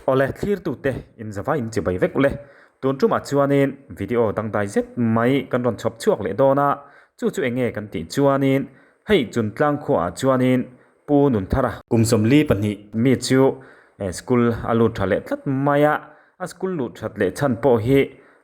Awle thlirtute in zavai in chibai vek ule. Tun tumah chuanin video dangdai zet mai kan rawn chhawp chhuak leh dawn a, chu chu enge kan tih chuanin hei Chuntlang khuaah chuanin Pu Nunthara kum 42 mi chu school a lut tha leh tlat mai a, a school luh that leh chhan pawh hi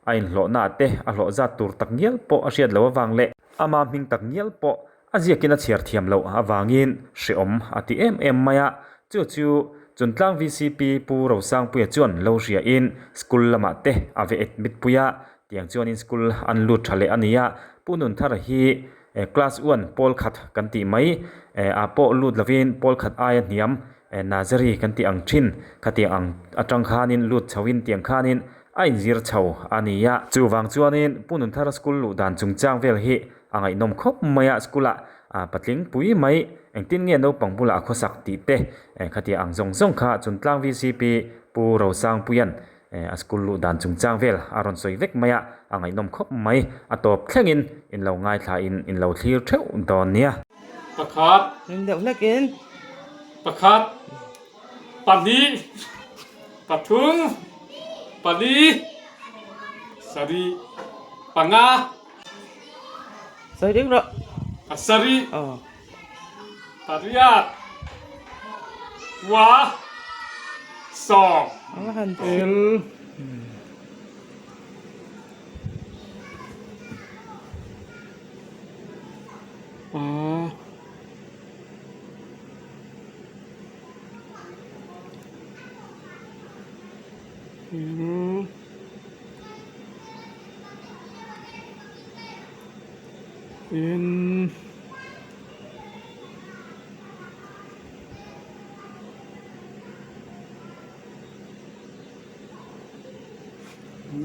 a inhlawhna te a hlawh zat tur tak ngial pawh a hriat loh avang leh ama hming tak ngial pawh A ziakin a chhiar thiam loh avangin hreawm a ti em em mai a, chu chu Chuntlang vcp Pu Rosangpuia chuan lo hriain school lamah te a ve admit pui a, tiang chuanin school an lut tha leh a ni a, Pu Nunthara hi class one pawl khat kan tih mai ah pawh lut lovin pawl khat aia hniam nursery kan tih ang thin khatiang ang atang khanin lut chhoin tiang khanin a inzir chho a ni a. Chuvang chuanin Pu Nunthara school luh dan chungchang vel hi A ngaihnawm khawp mai a, school ah patling pui mai engtin nge naupang bulah a khawsak tih te khatia ang zawng zawng kha Chuntlang vcp Pu Rosangpuia'n a school luh dan chungchang vel a rawn sawi vek mai a, a ngaihnawm khawp mai. A tawp thlengin in lo ngaithla in in lo thlir theuh dawn nia. Pakhat. Ring deuh hlekin. Pakhat. Pahnih. Pathum. Pali. Sarih. Panga. Sawi ding rawh. Pasarih. Aw. Pariat. Kua. Sawm. Ava han L. A. L. N U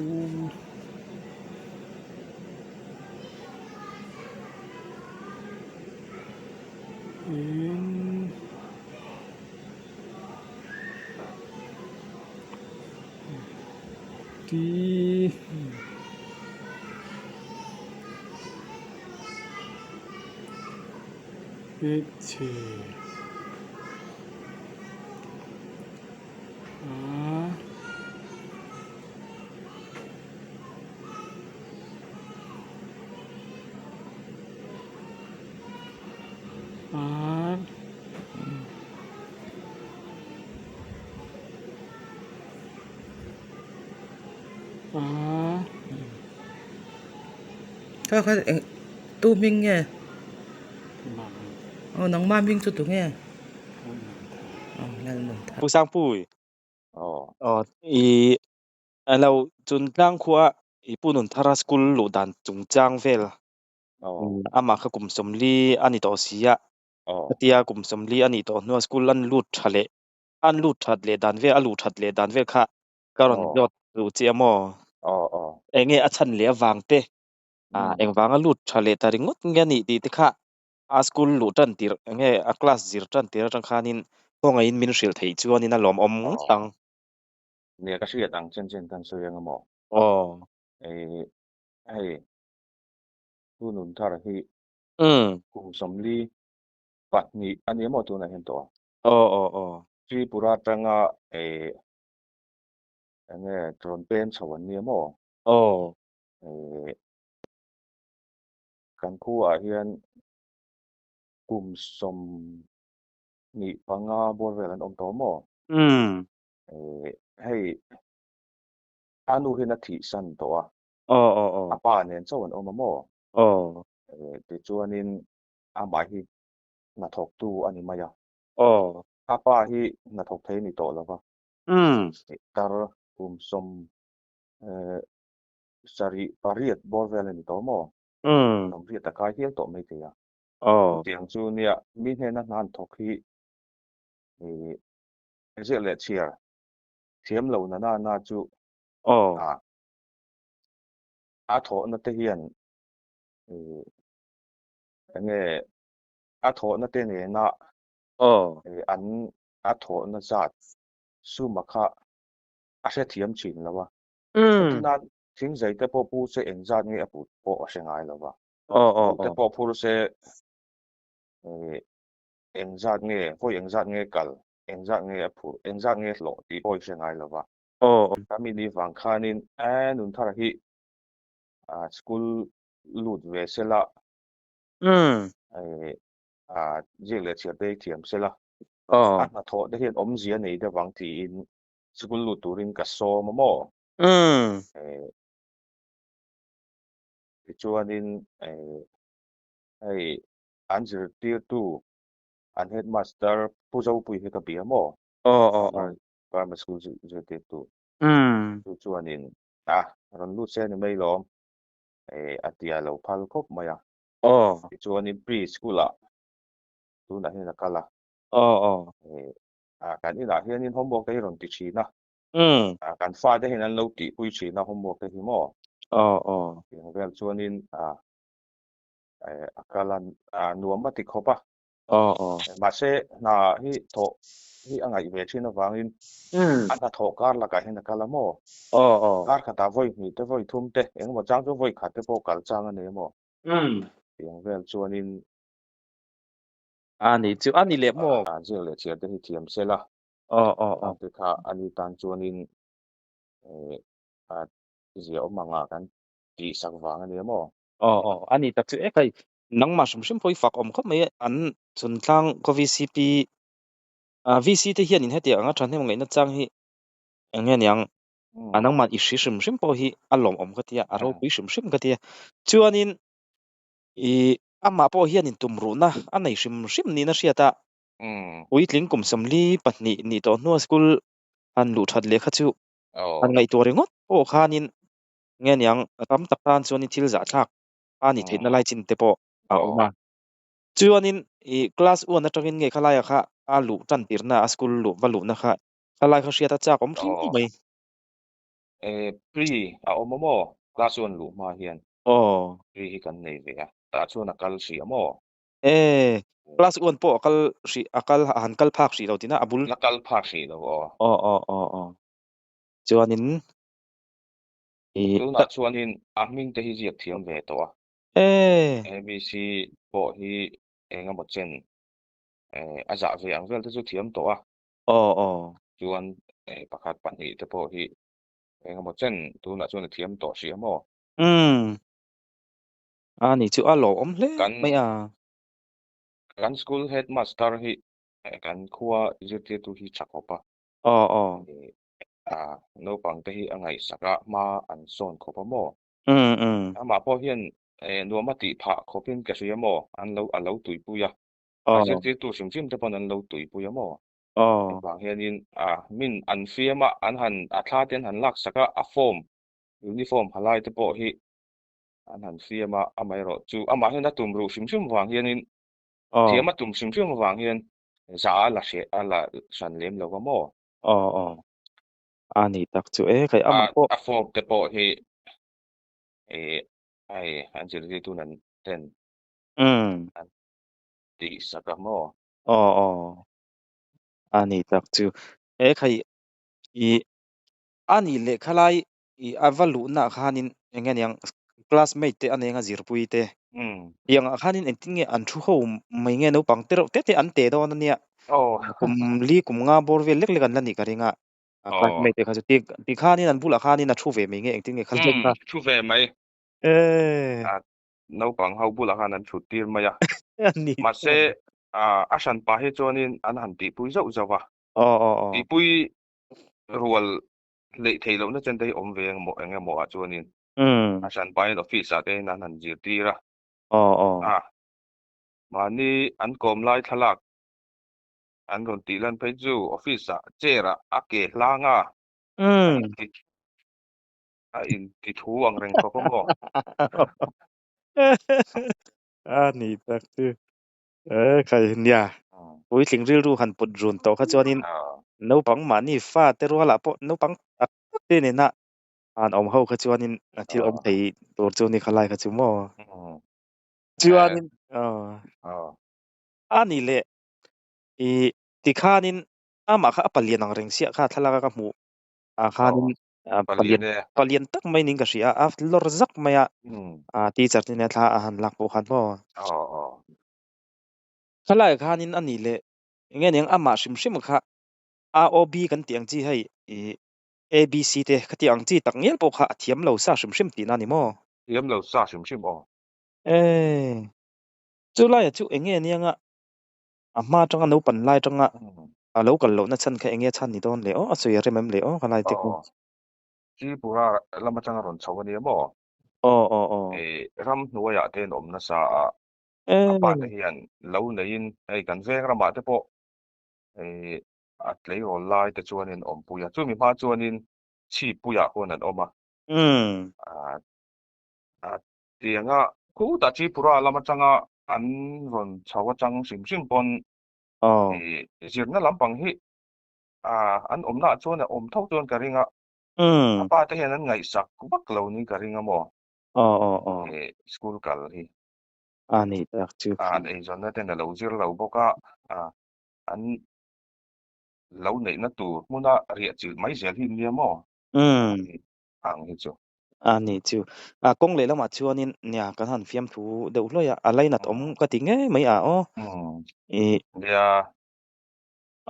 N T H A R A Kha kha eng tu hming nge aw nangma hming chu tu nge aw Lalnunthar. Pu Sangpui aw i alo Chuntlang khua i Pu Nunthara school luh dan chungchang vel amah kha kum 40 a ni tawh si a khatia kum 40 a nih tawh hnua school an lut tha leh an lut that leh dan vel a luh that leh dan vel kha ka rawn zawt duh che a maw? Eng nge a chhan leh avang te ah engvanga lut tha leh ta ringawt nge a nih tih te kha a school luh tan tirh eng nge a class zir tan tirh atang khanin khawngaihin min hrilh theih chuanin a lawmawm ngawt ang. Nia ka hriat ang chen chen kan sawi ang emaw? Aw. Hei Pu Nunthar hi kum 42 a ni emaw tunah hian tawh a? Aw aw aw. Tripura atanga eh enge rawn pem chho an nia maw? Aw. Eh kan khuaah hian kum 15 bawr vel an awm tawh maw? Eh hei a nu hian a thih san tawh a. Aw aw aw. A pa nen chauh an awm a maw? Aw. Eh tichuanin amah hi hnathawktu a ni mai a. Aw. A pa hi hnathawk thei a ni tawh lo va. Tar kum sawm sarih pariat bawr vel a ni tawh maw? Sawmriat a kai hial tawh mai thei a. Chutiang chu nia mi hnena hna an thawk hi ziak leh chhiar thiam lo na na na chu a thawhna te hian enge a thawhna te nena an a thawhna zat suma kha a hrethiam thin lo a. Chutin thing zai te pawh pu se eng zat nge a put pawh a hre ngai lo va. Put te pawh phur se eng zat nge, vawi eng zat nge kal, Engzat nge a phurh, engzat nge hlawh tih pawh i hre ngai lo va. Aw. Khami ni vang khanin e Nunthara hi school lut ve sela, ziak leh chhiar te hi thiam sela, a hnathawh te hian awmzia nei deuh ang tiin school lut turin ka sawm a maw? Tichuanin hei an zirtirtu an headmaster Pu Zopui hi ka bia maw? Primary school zirtirtu. Chu chuanin a rawn lut se ni mai lawm a tia lo phal khawp mai a. Tichuanin pre school ah tunah hian a kal a. Kan inah hianin homework te hi rawn ti thin a. Kan fate hian an lo tihpui thin a homework te hi maw? Tiang vel chuanin a kal a nuam a ti khawp a. Mahse hna hi thawh hi a ngaih ve thin avangin a hnathawh kar lakah hian a kal a maw? Kar khatah vawi hnih te vawi thum te engemaw chang chu vawi khat te pawh kal chang a nei a maw? Tiang vel chuanin A ni chu a ni leh maw? A ziak leh chhiar te hi thiam sela. Ang te kha a ni tan chuanin a zia awm anga kan tihsak vang a nia maw? Aw aw a ni tak chu e hei nangmah hrim hrim pawh i fak awm khawp mai e an chhuntlang khaw VCP VC te hianin hetiang anga thahnem ngaihna chang hi eng nge niang a nangmah i hri hrim hrim pawh hi a lawmawm ka tia a ropui hrim hrim ka tia chuanin i amah pawh hianin tumruhna a nei hrim hrim niin a hriat a puitling kum 42 nih tawh hnua school han luh that leh kha chu han ngaihtuah ringawt pawh khanin nge niang tam tak tan chuanin thil zahthlak a ni theihna lai chin te pawh a awm a. Chuanin i class one atangin nge khalaia kha a luh tan tirna a school luh va luhna kha khalai kha hriat a chak awm hrim mai. Pre a awm a maw? Class one luh hma hian pre hi kan nei ve a, tah chuan a kal hrih a maw? Class one pawh a kal hrih a kal a han kal phak hrih lo tina a bul. La kal phak hrih lo aw. Aw aw aw aw. Chuanin Tunah chuanin a hming te hi ziak thiam ve tawh a. ABC pawh hi eng emaw chen a zah ve ang vel te chu thiam tawh a. Chuan pakhat pahnih te pawh hi eng emaw chen tunah chuan a thiam tawh hrih a maw? A ni chu a lawmawm hle mai a. Kan school headmaster hi kan khua zirtirtu hi tha khawp a. Naupang te hi a ngaihsak a, hma an sawn khawp a maw? Amah pawh hian nuam a tih phah khawpin ka hria maw? An lo a lo tuipui a, a zirtirtu hrim hrim te pawn an lo tuipui a maw? Hevang hianin min an fiam a, an han a thla te an han laksak a, a form uniform ha lai te pawh hi an han fiam a, amaherawh chu amah hian a tum ruh hrim hrim vang hianin thiam a tum hrim hrim avang hian za a la hreh a la hran lem lo va maw? Aw aw. A ni tak chu e khai amah pawh. A form te pawh hi hei an zirtirtu nan ten an tihsak a maw? Aw aw. A ni tak chu e khai i a ni lehkha lai i a va luhna ah khanin eng nge niang classmate te a nenga zirpui te tiang ah khanin engtin nge an thu ho mai nge naupang te reuh te te an teh dawn ania kum li kum nga bawr vel lek lek an la nih ka ring a classmate te kha chu ti khanin an bulah khanin a thu ve mai nge engtin nge kha kha thu ve mai naupang ho bulah khan an thut tir mai a mahse a hran pah hi chuanin an han tihpui zauh zauh a tihpui rual hleih theih lohna chen te hi awm ve engemaw engemaw ah chuanin a hran pahin office ah te hian an han zirtir a. A mahni an kawm lai thlalak an rawn tih lan phei chu office ah chair ah a ke hlang a a inti thu ang reng khawp a maw? A ni tak chu. E khai nia puitling rilru han put run tawh kha chuanin naupang mahni fa te rualah pawh naupang tak tak te nena han awm ho kha chuanin a thil awm thei tur chu ni kha lai kha chu maw. Chuanin a ni leh i tikhanin amah kha a palian ang reng siah kha thlalak a ka hmuh ah khanin palian palian tak mai niin ka hria a lawr zak mai a teacher te nen thla a han lak pawh khan maw. Thlalai khanin a nih leh eng nge niang amah hrim hrim kha. AOB kan tih ang chi hei ih ABC te khati ang chi tak ngial pawh kha a thiam lo sa hrim hrim tihna a ni maw? Thiam lo sa hrim hrim aw. E chulaiah chu eng nge anianga a hma atanga naupan lai atanga a lo kal lohna chhan kha eng nge chhan ni dawn le aw a sawi a rem em le aw khalai te khu. Aw Tripura lam atanga rawn chho ania maw? Aw aw aw. Ih ramhnuaiah te an awm nasa a, a pa te hian lo neiin hei kan veng ramah te pawh ih a tleirawl lai te chuanin awmpui a, chumi hma chuanin chhippuiah khawn an awm a. A tianga khutah Tripura lam atanga an rawn chho atang hrim hrim pawn ih zirna lampang hi an awmnaah chuan a awm tho chuan ka ring a, a pa te hian an ngaihsak vak lo niin ka ring a maw ih school kal hi. A nih tak chu. An eizawnna ten a lo zir lo bawk a, an lo neihna tur hmuna riah chilh mai zel hi nia maw? Ang hi chu. A ni chu. A kawng leh lamah chuanin nia kan han fiamthu deuh hluai a, a lainat awm ka ti ngei mai a aw. Ih. Nia.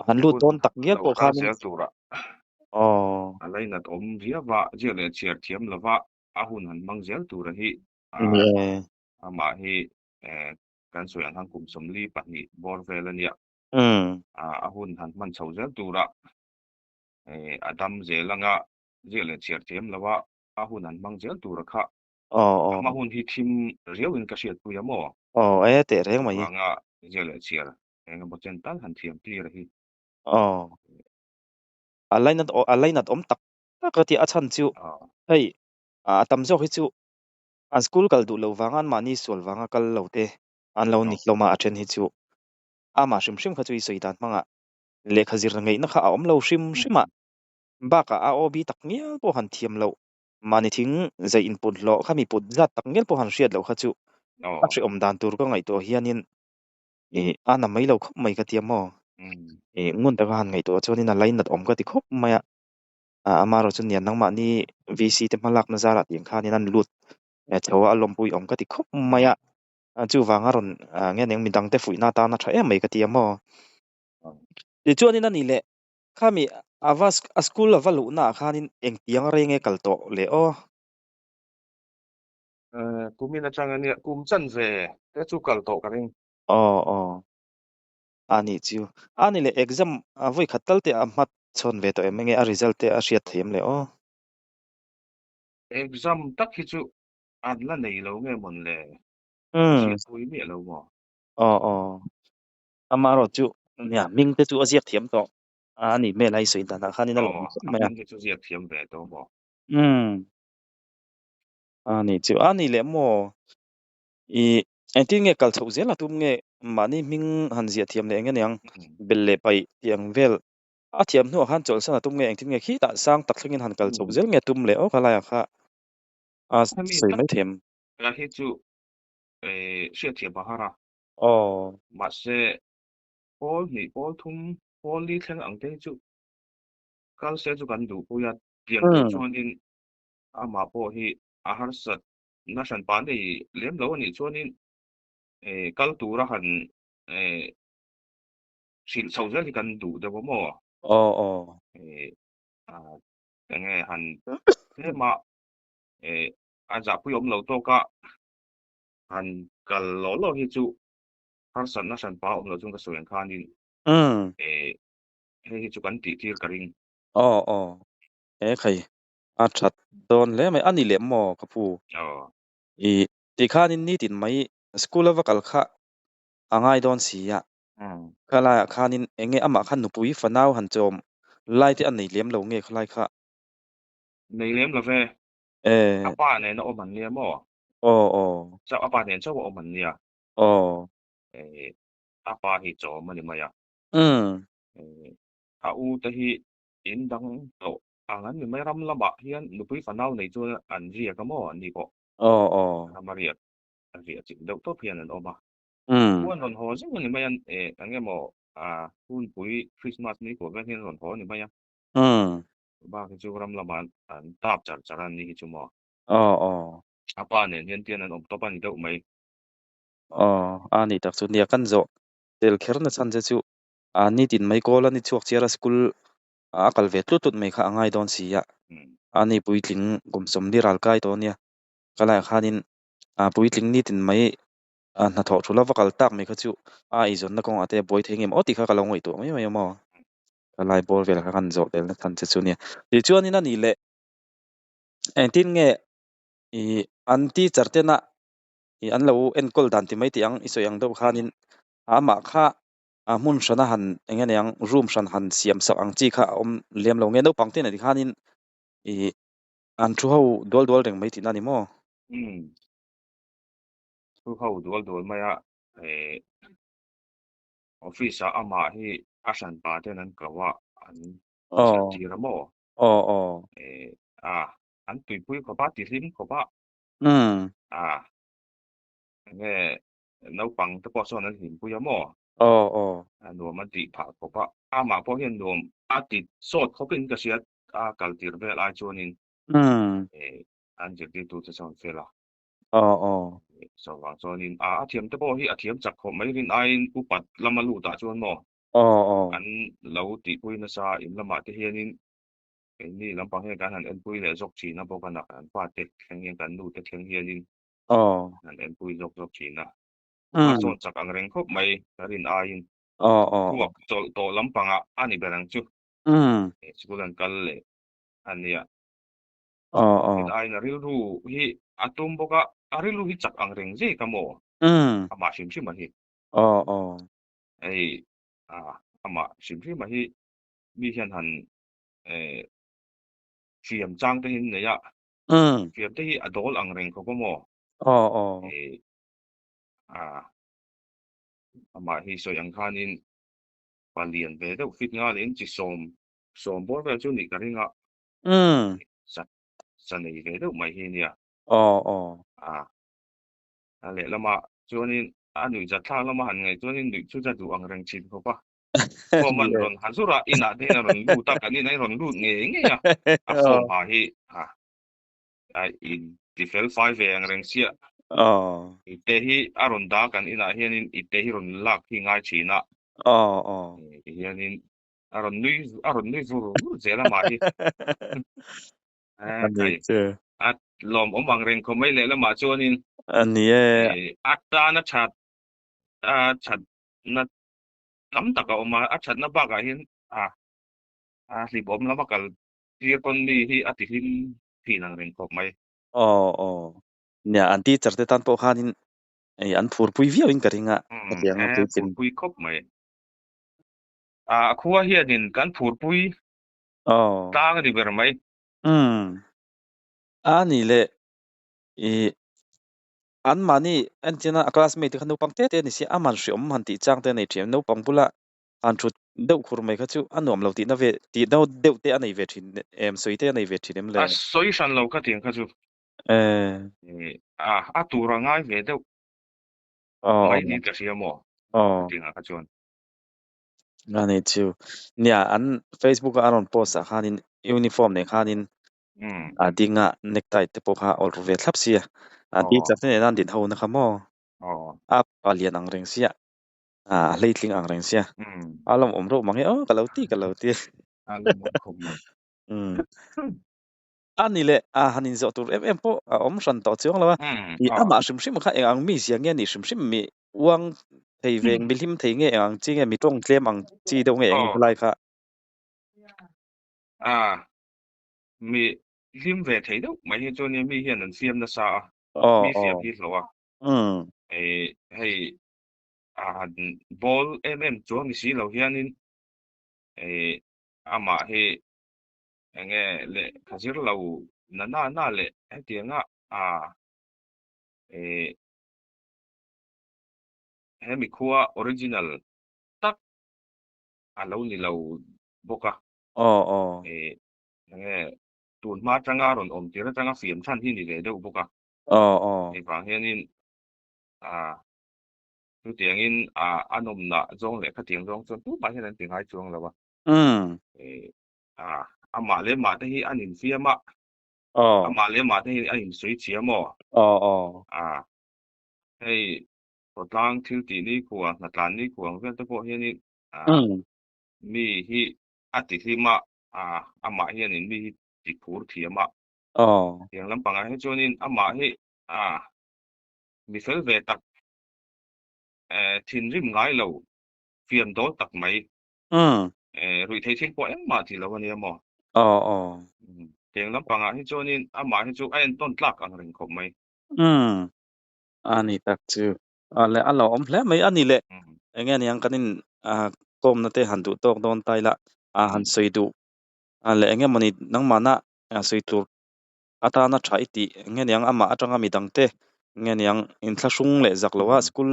Han lut dawn tak ngial Lo pawh kal khanin. zel turah. Aw. A lainat awm viau a, ziak leh chhiar thiam lova a hun han hmang zel tura hi a amah hi kan sawi ang khan kum 42 bawr vel a nia. A hun han hman chho zel tura a dam zel anga ziak leh chhiar thiam lo a, a hun han hmang zel tura kha a hma hun hi thim riauin ka hriatpui a maw? Aw e teh reng mai. Chuvanga ziak leh chhiar eng emaw chen tal han thiam tir a hi. Aw. A lainat a lainat awm tak tak a tih a chhan chu hei a tam zawk hi chu an school kal duh lo vanga anmahni sual vanga kal lo te an lo ni hlawm a, a then hi chu amah hrim hrim kha chu i sawi dan hmangah lehkha zir ngeihna kha a awm lo hrim hrim a, bakah a OB tak ngial pawh han thiam loh, mahni thing zei input hlawh kha mi put zat tak ngial pawh han hriat loh kha chu a hrehawm dan tur ka ngaihtuah hianin ih a na mai lo khawp mai ka tia maw? Ih ngun taka han ngaihtuah chuanin a lainat awm ka ti khawp mai a. Amaherawhchu chu nia nangmahni VC te hmalakna zarah tih ang khanin an lut chho a, a lawmpui awm ka ti khawp mai a. Chuvang a rawn nge eng midang te fuihna atana tha em mai ka ti a maw? Tichuanin a nih leh khami ava a school ava luhna ah khanin engtiang rei nge kal tawh le aw? Kumin atang ania kum chan ve te chu kal tawh ka ring. Aw aw. A nih chu. A nih leh exam vawi khat tal te a hmat chhawn ve tawh em enge a result te a hriat thei em le aw? Exam tak hi chu an la nei lo nge mawn le? Ka hriat pui miah lo maw? Aw aw. Amaherawh chu nia hming te chu a ziak thiam tawh a nih hmel a i sawi danah khanin a lo awm khawp mai a. Hming te chu ziak thiam ve tawh maw? Umm. A nih chu. A nih leh maw? I engtin nge kal chhoh zel a tum nge mahni hming han ziah thiam leh eng aniang bel leh paih tih ang vel a thiam hnuah khan chawlhsan a tum nge engtin nge khitah sang tak thlengin han kal chhoh zel nge tum leh aw khalaiah kha a sawi mai thiam. Ka hi chu hriatthiam a har a. Aw. Mahse pawl hnih pawl thum pawl li thleng ang te hi chu kal se chu kan duhpui a tiang tur chuanin amah pawh hi a harsat na hran pa nei lem lo a nih chuanin kal tura han hrilh chho zel hi kan duh deuh a maw? Aw aw. Enge han tlema a zahpui awm lo tawka han kal law law hi chu harsatna hran pa awm lo chuan ka sawi ang khanin hei hi chu kan tih tir ka ring. Aw aw. He khai A that dawn hle mai. A ni leh maw ka pu? I tikhanin nitin mai school a va kal kha a ngai dawn si a. Khalaiah khanin eng nge amah khan nupui fanau han chawm lai te a nei lem lo nge khalai kha? Nei lem lo ve. A pa nen a awm an nia maw? Aw aw. Chauh a pa nen chauh a awm an nia. Aw. A pa hi chawm a ni mai a. A u te hi in dang tawh Ang an ni mai ram lamah hian nupui fanau nei chuan an riak a maw an ni pawh. Aw aw. Ram a riak a riah chilh deuh tawp hian an awm a. Huan rawn haw zeuh a ni mai a, eng nge maw hunpui Christmas ni kuah vel hian rawn haw a ni mai a. Bak hi chu ram lamah an tap char char a ni hi chu maw. Aw aw. A pa nen hian tian an awm tawp a ni deuh mai. Aw a ni tak chu nia kan zawh tel kher na chhan che chu nitin mai kawl a ni chhuak chiar a school. A kal ve tlut tlut mai kha a ngai dawn si a, ani puitling kum sawmli ral kai tawh ania, ka laiah khanin puitling nitin mai hnathawh thu lova kal tak mai kha chu a eizawnna kawngah te a buai thei ngem aw tih kha ka lo ngaihtuah mai mai a maw? Ka lai bawr vel kha kan zawh telna chhan che chu nia. Tichuanin a nih leh engtin nge ih an teacher tena ih an lo enkawl dan ti mai tih ang i sawi ang deuh khanin amah kha a hmun hrana han eng nge niang room hran han siam sak ang chi kha a awm lem lo nge naupang te nen khanin ih an thu ho dual dual reng mai tihna a ni maw? Umm thu ho dual dual mai a eh office ah amah hi a hran pa ten an ko a an zirtir a maw? Aw aw. Eh a an tuipui khawp a tihlim khawp a. Umm. A enge naupang te pawh chuan an hlimpui a maw? Aw aw. A nuam an tih phah khawp a, amah pawh hian nuam a ti sawt khawpin ka hria a kal tir vel ai chuanin eh an zirtirtu te chuan fel a. Aw aw. Chuvang chuanin a a thiam te pawh hi a thiam chak khawp mai rin aiin upat lama lutah chuan maw Aw aw. an lo tihpui nasa in lamah te hianin keini lampang hian kan han enpui leh zawk thin a bawk a nak an fate thleng hian kan nu te thleng hianin Aw. An enpui zawk zawk thin a. A sawn chak ang reng khawp mai ka rin aiin. Aw aw. Thluak chawlh tawh lampangah a ni ber ang chu. School an kal leh a nia. Aw aw. Rin aiin a rilru hi a tum bawk a, a rilru hi chak ang reng zek a maw? Amah hrim hrim a hi. Aw aw. Hei a amah hrim hrim a hi mi hian han eh fiam chang te hi an nei a. Fiam te hi a dawl ang reng khawp a maw? Aw aw. Eh a amah hi sawi ang khanin palian ve deuh fit nga leh in chi sawm sawm bawr vel chu nih ka ring a. Sa sa nei ve deuh mai hi nia. Aw aw. A a lehlamah chuanin a nuih zat thlak lama han ngaih chuanin nuih chu za duh ang reng thin khawp a. Form an rawn ha zur a, inah te hian a rawn lut a, kan inah hian a rawn lut ngei ngei a, a form ha hi a a in ti fel fai ve ang reng sia. Ite hi a rawn dah kan inah hianin ite hi rawn lak hi ngai thin a. Ti hianin a rawn nui a rawn nui vur vur zel amah hi. A lawmawm ang reng khawp mai lehlamah chuanin a tan a that a thatna tam tak a awm a, a thatna bakah hian a a hlipawm lama kal tir pawn mi hi a tihlim thin ang reng khawp mai. Aw aw. Nia, an teacher te tan pawh khanin ei an phurpui viau in ka ring a, hetiang a puitling. Phurpui khawp mai. A khua hianin kan phurpui tlang a ni ber mai. Umm. A ni leh i Anmahni entirna a classmate te kha naupang te te a ni sia, aman hriawm han tih chang te a nei thin. Naupang bula han thut deuh khur mai kha chu a nuam lo tihna ve tih deuh deuh te a nei ve thin em, sawi te a nei ve thin em le? A sawi hran lo kha tiang kha chu. A a tur a ngai ve deuh mai niin ka hria maw hetiangah kha chuan. A ni chu. Nia, an Facebook a a rawn post ah khanin uniform nen khanin A ding a, necktie te pawh kha a awlh ru ve thlap sia. A teacher te nena an din ho na kha maw? A pa lian ang reng sia, a hleitling ang reng sia. A lawmawm reuh mang e aw, ka lo ti ka lo ti. A lawmawm khawp mai. A ni leh, a han inzawh tur em em pawh a awm hran tawh chuang lo a. I amah hrim hrim kha eng ang mi zia nge a nih hrim hrim mi uang thei ve, mi hlim thei nge eng ang chi nge, mi tawng tlem ang chi deuh nge eng nge lai kha. A Mi hlim ve thei deuh mai hi chuan mi hian an fiam nasa a, mi fiam hi hlauh a. Hei a han bawl em em chuang ni si lo hianin amah hi eng nge lehkha zir lo na na na leh hetianga a hemi khua original tak a lo ni lo bawk a. Eng nge tun hma atanga rawn awm tir atanga fiam chhan hi ni ve deuh bawk a. Aw aw. Hei vang hianin a chutiangin a a nawmna zawng leh khatiang zawng chuan tumah hian an ti ngai chuang lo a. A amah leh mah te hi an infiam a. Aw. Amah leh mah te hi an insawi chhia maw? Aw aw. A hei khawtlang thil tih ni khua hnatlan ni khua ang vel te pawh hianin a mi hi a ti hlim a. A amah hianin mi hi ti phur thiam a. Aw. Tiang lampangah hi chuanin amah hi a mi fel ve tak, thinrim ngai lo, fiam dawl tak mai, ruih theih thil pawh engmah tih lo a nia maw? Aw aw. Tiang lampangah hi chuanin amah hi chu a entawn tlak ang reng khawp mai. A ni tak chu. A le a lo awm hle mai a ni le. Enge niang kan in kawmna te han duh tawk dawn ta ila a han sawi duh a leh enge mawni nangmahna sawi tur atana tha i tih enge niang amah atanga midangte enge niang inthlahrung leh zak loa school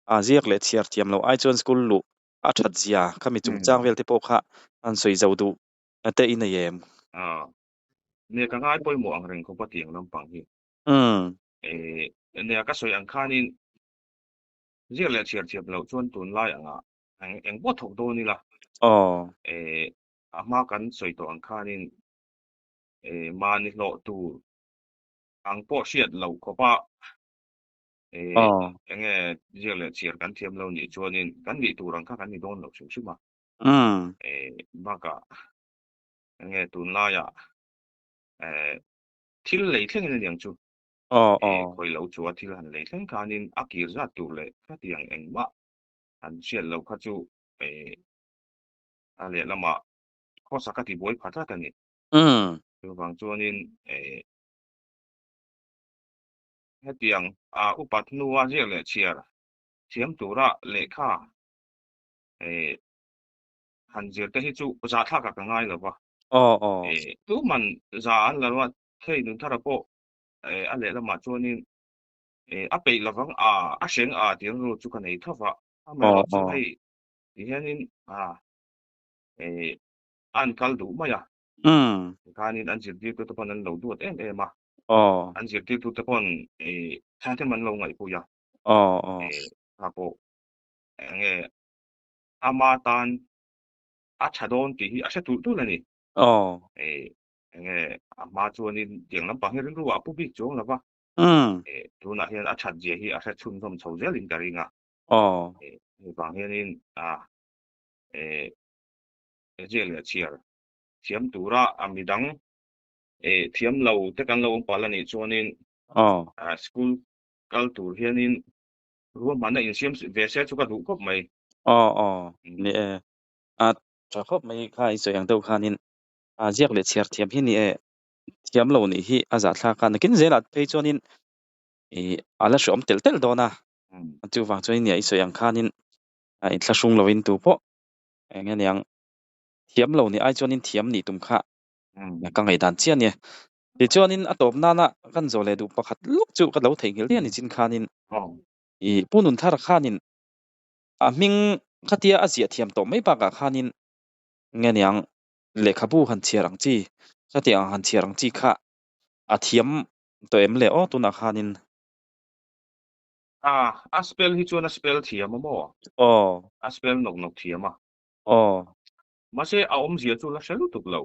a ziak leh chhiar thiam loh ai chuan school luh a that zia khami chungchang vel te pawh kha an sawi zo duh te i nei em? Nia ka ngai pawimawh ang reng khawp a tiang lampang hi. Nia ka sawi ang khanin ziak leh chhiar thiam loh chuan tunlai angah eng pawh thawk dawn ila. A hma kan sawi tawh ang khanin mahni hlawh tur ang pawh hriat loh khawpa enge ziak leh chhiar kan thiam lo nih chuanin kan nih tur ang kha kan ni dawn loh hrim hrim a. Bakah enge tunlaiah thil lei thlengin a niang chu. Khawi lo chu a thil han lei thleng khanin a kir zat tur leh khatiang engmah han hriat loh kha chu a lehlamah khawsak a tibuai pha tlat a ni. Chuvang chuanin hetiang a upat hnua ziak leh chhiar thiam tura lehkha han zir te hi chu zahthlakah ka ngai lo va. Tuman za an la lo a, hei Nunthara pawh a lehlamah chuanin a peih lovang a, a hreng a tih rilru chu ka nei tho va. Amaherawhchu hei ti hianin an kal duh mai a. Tikhanin an zirtirtute pawn an lo duat em em a. An zirtirtute pawn thahnem an lo ngaihpui a. Kha pawh enge ama tan a tha dawn tih hi a hre tulh tulh a ni. Enge a hma chuanin tiang lampang hi rilru ah a pu bik chuang lo va. Tunah hian a that zia hi a hre chhunzawm chho zelin ka ring a. Hei vang hianin ziak leh chhiar thiam tura a midang thiam lo te kan lo awm palh a nih chuanin school kal tur hianin ruahmanna insiam ve se chu ka duh khawp mai. Aw aw ni e. A tha khawp mai kha i sawi ang deuh khanin a ziak leh chhiar thiam hi ni e. Thiam lo nih hi a zahthlak a, nakin zelah phei chuanin ih a la hreawm telh telh dawn a. Chuvang chuan nia i sawi ang khanin a inthlahrung lovin tu pawh eng nge niang thiam lo nih ai chuanin thiam nih tum kha ka ngaihdan chiah a nia. Tichuanin a tawp nana kan zawh leh duh pakhat lawk chu ka lo theihnghilh diah ni chin khanin ih Pu Nunthara khanin a hming khatia a ziah thiam tawh mai bakah khanin nge niang lehkhabu han chhiar ang chi khatiang ang han chhiar ang chi kha a thiam tawh em le aw tunah khanin. A, a spell hi chuan a spell thiam a maw? Aw. A spell nawk nawk thiam a. Aw. Mahse a awmzia chu la hre lutuk lo.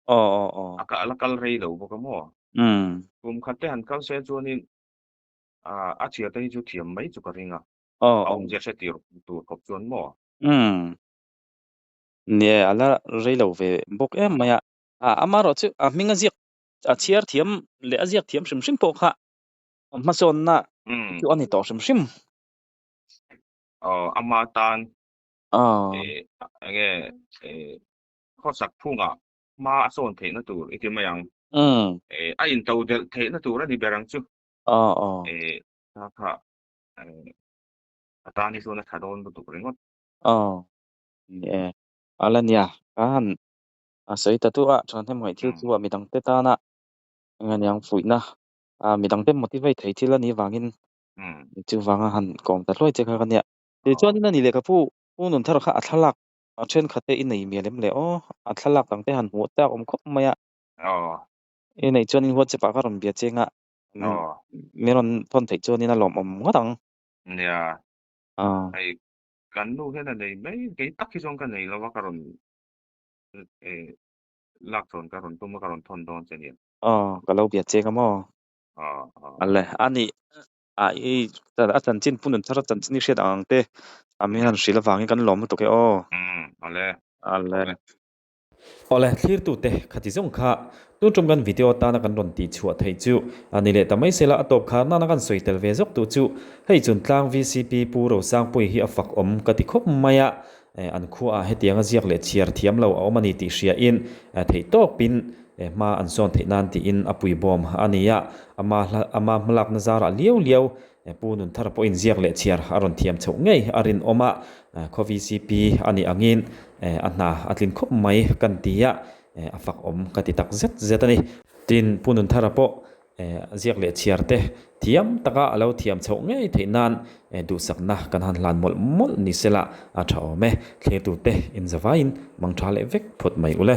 Aw aw aw. A ka la kal rei lo bawk a maw? Umm. Kum khat te han kal se chuanin a a chhiar te hi chu thiam mai chu ka ring a. Aw A aw. awmzia hre tir tur khawp chuan maw? Umm. Nia a la rei lo ve bawk em mai a. A amaherawhchu a hming a ziak a chhiar thiam leh a ziak thiam hrim hrim pawh kha hmasawnna chu a ni tawh hrim hrim. Aw ama tan enge khawsak phungah hma a sawn theihna tur i ti mai ang. A into delh theihna tur a ni ber ang chu. Kha kha a tan hi chuan a tha dawn lutuk ringawt. Aw ni e a la nia ka han a sawi ta duh a thahnem ngaih thil chu a midangte tana eng aniang fuihna a midangte motivate thei thil a nih vangin chuvanga han kawm ta hluai che kha ka nia. Tichuanin a ni lehkhapu Pu Nunthara kha a thlalak a thenkhat te i nei mial em le aw a thlalak dang te han hmuh tak awm khawp mai a. I neih chuanin WhatsApp ah ka rawn bia cheng a min rawn thawn theih chuanin a lawmawm ngawt ang. Nia hei kan nu hian a nei mai kei tak hi chuan ka nei lo a ka rawn lak chhawn ka rawn tum a ka rawn thawn dawn che nia. Aw ka lo bia cheng a maw? Ale a nih a i a chanchin Pu Nunthara chanchin i hriat ang ang te a min han hrilh avangin kan lawm lutuk e aw. Ale. Ale. Awle, thlirtute khati zawng kha tun tum kan video tana kan rawn tih chhuah theih chu a ni leh ta mai sela a tawp khar nana kan sawi tel ve zawk tu chu hei chun tlang VCP Pu Rosangpuii hi a fak awm ka ti khawp mai a, an khuaah hetianga ziak leh chhiar thiam lo a awm a ni tih hriain theih tawpin hma an sawn theih nan tiin a puibawm a ni a, ama ama hmalakna zarah liau liau Pu Nunthara pawhin ziak leh chhiar a rawn thiam chhoh ngei a rinawm a, khaw VCP a nih angin a hna a tlin khawp mai kan ti a, a fak awm ka ti tak zet zet a ni. Tin, Pu Nunthara pawh ziak leh chhiar te thiam taka a lo thiam chhoh ngei theih nan duhsakna kan han hlan mawlh mawlh ni sela a tha awm e. Thlirtute inzavaiin mangtha leh vek phawt mai ule.